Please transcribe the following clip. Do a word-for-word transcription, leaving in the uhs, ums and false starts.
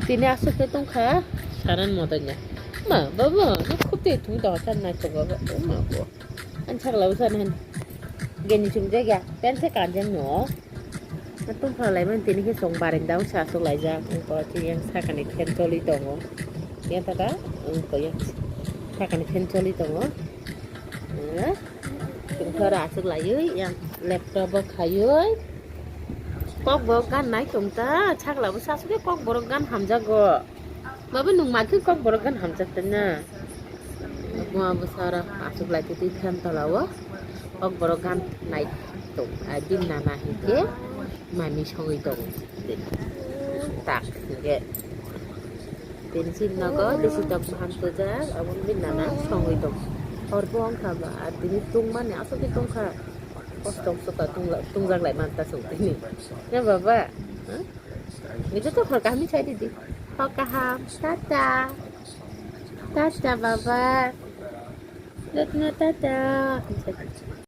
Tini aswk khe tongkha, sanan motonya. Ma, baba, no khub twi thung tong chan nai to baba. O ma bo. An chakla usan han. Geni chum jaga, pen se kanjang no. Tongkha lai man tini khe song bareng dang sa aswk laijak. Ko ti yang sakani fan choli tongo. Yang tata, ko yang sakani fan choli tongo. Eh, tongkha ra aswk laiwi yang laptop o khaiwi. Kok borok gan nai tong ta, chakla bo sa aswk kok borok gan hamjago. Baba nwng ma khe kok borok gan hamjak tong na. Buma bwsa oro aswk lai twi twi fan tola o. Kok borok gan nai tong, ai bini nana hinkhe mami songwi tong. Tak hinkhe. Tini chini nogo bisi tok baham tujak, abo bini nana songwi tong. Hor bo wngkha ba, tini tungmani aswk khe tongkha. Kosto wngkha tungla-, tungjak lai man ta chwng tini. Na baba? Huh? Nito to hor kaham sai didi. Hor kaham. Tata. Tata baba. Ratna tata.